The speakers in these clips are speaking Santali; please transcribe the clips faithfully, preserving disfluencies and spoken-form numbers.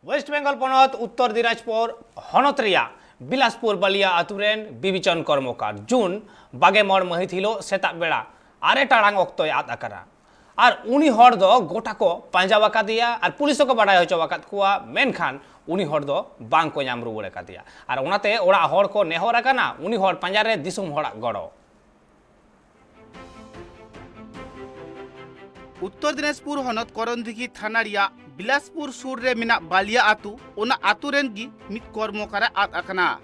ᱳᱭᱮᱥᱴ ᱵᱮᱝᱜᱚᱞ ᱯᱚᱱᱚᱛ ᱩᱛᱛᱚᱨ ᱫᱤᱱᱟᱡᱽᱯᱩᱨ ᱦᱚᱱᱚᱛ ᱨᱮᱭᱟᱜ ᱵᱤᱞᱟᱥᱯᱩᱨ ᱵᱟᱞᱤᱭᱟ ᱟᱹᱛᱩ ᱨᱮᱱ ᱵᱤᱵᱤᱪᱚᱱ ᱠᱚᱨᱢᱚᱠᱟᱨ ᱡᱩᱱ ᱵᱟᱜᱮ ᱢᱚᱬ ᱢᱟᱹᱦᱤᱛ ᱦᱤᱞᱳᱜ ᱥᱮᱛᱟᱜ ᱵᱮᱲᱟ ᱟᱨᱮ ᱴᱟᱲᱟᱝ ᱚᱠᱛᱚᱭ ᱟᱫ ᱟᱠᱟᱱᱟ᱾ ᱟᱨ ᱩᱱᱤ ᱦᱚᱲ ᱫᱚ ᱜᱚᱴᱟ ᱠᱚ ᱯᱟᱸᱡᱟ ᱟᱠᱟᱫᱮᱭᱟ ᱟᱨ ᱯᱩᱞᱤᱥ ᱦᱚᱸᱠᱚ ᱵᱟᱰᱟᱭ ᱦᱚᱪᱚ ᱟᱠᱟᱫ ᱠᱚᱣᱟ, ᱢᱮᱱᱠᱷᱟᱱ ᱩᱱᱤ ᱦᱚᱲ ᱫᱚ ᱵᱟᱝ ᱠᱚ ᱧᱟᱢ ᱨᱩᱣᱟᱹᱲ ᱟᱠᱟᱫᱮᱭᱟ᱾ ᱟᱨ ᱚᱱᱟᱛᱮ ᱚᱲᱟᱜ ᱦᱚᱲ ᱠᱚ ᱱᱮᱦᱚᱨ ᱟᱠᱟᱱᱟ ᱩᱱᱤ ᱦᱚᱲ ᱯᱟᱸᱡᱟ ᱨᱮ ᱫᱤᱥᱚᱢ ᱦᱚᱲᱟᱜ ᱜᱚᱲᱚ᱾ ᱩᱛᱛᱚᱨ ᱫᱤᱱᱟᱡᱽᱯᱩᱨ ᱦᱚᱱᱚᱛ ᱠᱚᱨᱚᱱᱫᱤᱜᱷᱤ ᱛᱷᱟᱱᱟ ᱨᱮᱭᱟᱜ ᱵᱤᱞᱟᱥᱯᱩᱨ ᱥᱩᱨ ᱨᱮ ᱢᱮᱱᱟᱜ ᱵᱟᱞᱤᱭᱟ ᱟᱹᱛᱩ, ᱚᱱᱟ ᱟᱹᱛᱩ ᱨᱮᱱ ᱜᱮ ᱢᱤᱫ ᱠᱚᱨᱢᱚᱠᱟᱨᱮ ᱟᱫ ᱟᱠᱟᱱᱟ᱾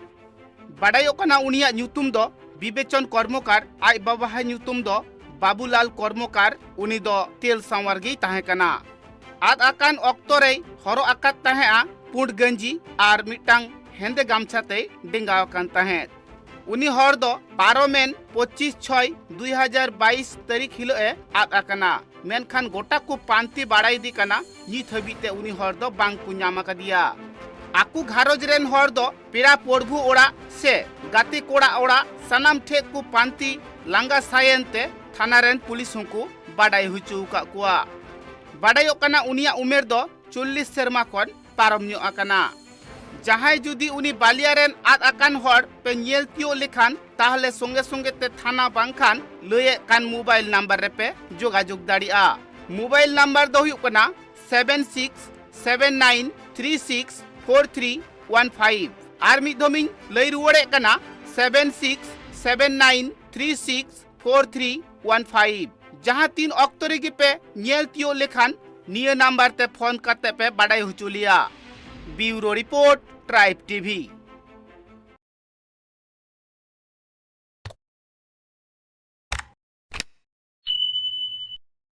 ᱵᱟᱰᱟᱭᱚᱜ ᱠᱟᱱᱟ ᱩᱱᱤᱭᱟᱜ ᱧᱩᱛᱩᱢ ᱫᱚ ᱵᱤᱵᱮᱪᱚᱱ ᱠᱚᱨᱢᱚᱠᱟᱨ, ᱟᱡ ᱵᱟᱵᱟᱣᱟᱜ ᱧᱩᱛᱩᱢ ᱫᱚ ᱵᱟᱵᱩᱞᱟᱞ ᱠᱚᱨᱢᱚᱠᱟᱨ, ᱩᱱᱤ ᱫᱚ ᱛᱮᱞ ᱥᱟᱶᱟᱨ ᱜᱮᱭ ᱛᱟᱦᱮᱸ ᱠᱟᱱᱟ᱾ ᱟᱫ ᱟᱠᱟᱱ ᱚᱠᱛᱚ ᱨᱮᱭ ᱦᱚᱨᱚᱜ ᱟᱠᱟᱫ ᱛᱟᱦᱮᱸᱫᱼᱟ ᱯᱩᱸᱰ ᱜᱮᱧᱡᱤ ᱟᱨ ᱢᱤᱫᱴᱟᱝ ᱦᱮᱸᱫᱮ ᱜᱟᱢᱪᱷᱟ ᱛᱮᱭ ᱰᱮᱸᱜᱟᱣ ᱟᱠᱟᱱ ᱛᱟᱦᱮᱸᱫ᱾ ᱩᱱᱤ ᱦᱚᱲ ᱫᱚ ᱯᱟᱨᱚᱢᱮᱱ ᱯᱚᱸᱪᱤᱥ ᱪᱷᱚᱭ ᱫᱩᱭ ᱦᱟᱡᱟᱨ ᱵᱟᱭᱤᱥ ᱛᱟᱹᱨᱤᱠᱷ ᱦᱤᱞᱳᱜ ᱮ ᱟᱫ ᱟᱠᱟᱱᱟ, ᱢᱮᱱᱠᱷᱟᱱ ᱜᱚᱴᱟ ᱠᱚ ᱯᱟᱱᱛᱮ ᱵᱟᱲᱟᱭ ᱤᱫᱤ ᱠᱟᱱᱟ, ᱱᱤᱛ ᱦᱟᱹᱵᱤᱡ ᱛᱮ ᱩᱱᱤ ᱦᱚᱲ ᱫᱚ ᱵᱟᱝ ᱠᱚ ᱧᱟᱢ ᱟᱠᱟᱫᱮᱭᱟ᱾ ᱟᱠᱚ ᱜᱷᱟᱨᱚᱸᱡᱽ ᱨᱮᱱ ᱦᱚᱲ ᱫᱚ ᱯᱮᱲᱟ ᱯᱚᱲᱵᱷᱩ ᱚᱲᱟᱜ ᱥᱮ ᱜᱟᱛᱮ ᱠᱚᱲᱟ ᱚᱲᱟᱜ ᱥᱟᱱᱟᱢ ᱴᱷᱮᱡ ᱠᱚ ᱯᱟᱱᱛᱮ ᱞᱟᱸᱜᱟ ᱥᱟᱭᱮᱱ ᱛᱮ ᱛᱷᱟᱱᱟ ᱨᱮᱱ ᱯᱩᱞᱤᱥ ᱦᱚᱸᱠᱚ ᱵᱟᱰᱟᱭ ᱦᱚᱪᱚ ᱟᱠᱟᱫ ᱠᱚᱣᱟ᱾ ᱵᱟᱰᱟᱭᱚᱜ ᱠᱟᱱᱟ ᱩᱱᱤᱭᱟᱜ ᱩᱢᱮᱨ ᱫᱚ ᱪᱚᱞᱞᱤᱥ ᱥᱮᱨᱢᱟ ᱠᱷᱚᱱ ᱯᱟᱨᱚᱢ ᱧᱚᱜ ᱟᱠᱟᱱᱟ᱾ ᱡᱟᱦᱟᱸᱭ ᱡᱩᱫᱤ ᱩᱱᱤ ᱵᱟᱞᱤᱭᱟ ᱨᱮᱱ ᱟᱫ ᱟᱠᱟᱱ ᱦᱚᱲ ᱯᱮ ᱧᱮᱞ ᱛᱤᱭᱳᱜ ᱞᱮᱠᱷᱟᱱ, ᱛᱟᱦᱞᱮ ᱥᱚᱸᱜᱮ ᱥᱚᱸᱜᱮ ᱛᱮ ᱛᱷᱟᱱᱟ ᱵᱟᱝᱠᱷᱟᱱ ᱞᱟᱹᱭᱮᱫ ᱠᱟᱱ ᱢᱳᱵᱟᱭᱤᱞ ᱱᱟᱢᱵᱟᱨ ᱨᱮᱯᱮ ᱡᱳᱜᱟᱡᱳᱜᱽ ᱫᱟᱲᱮᱭᱟᱜᱼᱟ᱾ ᱢᱳᱵᱟᱭᱤᱞ ᱱᱟᱢᱵᱟᱨ ᱫᱚ ᱦᱩᱭᱩᱜ ᱠᱟᱱᱟ seven six seven nine three six four three one five. ᱟᱨ ᱢᱤᱫ ᱫᱷᱚᱢᱤᱧ ᱞᱟᱹᱭ ᱨᱩᱣᱟᱹᱲᱮᱫ ᱠᱟᱱᱟ, seven six seven nine three six four three one five. ᱡᱟᱦᱟᱸ ᱛᱤᱱ ᱚᱠᱛᱚ ᱨᱮᱜᱮ ᱯᱮ ᱧᱮᱞ ᱛᱤᱭᱳᱜ ᱞᱮᱠᱷᱟᱱ ᱱᱤᱭᱟᱹ ᱱᱟᱢᱵᱟᱨ ᱛᱮ ᱯᱷᱳᱱ ᱠᱟᱛᱮ ᱯᱮ ᱵᱟᱰᱟᱭ ᱦᱚᱪᱚ ᱞᱮᱭᱟ᱾ ᱵᱤᱭᱩᱨᱳ ᱨᱤᱯᱳᱨᱴ, ᱴᱨᱟᱭᱤᱵᱽ ᱴᱤᱵᱷᱤ᱾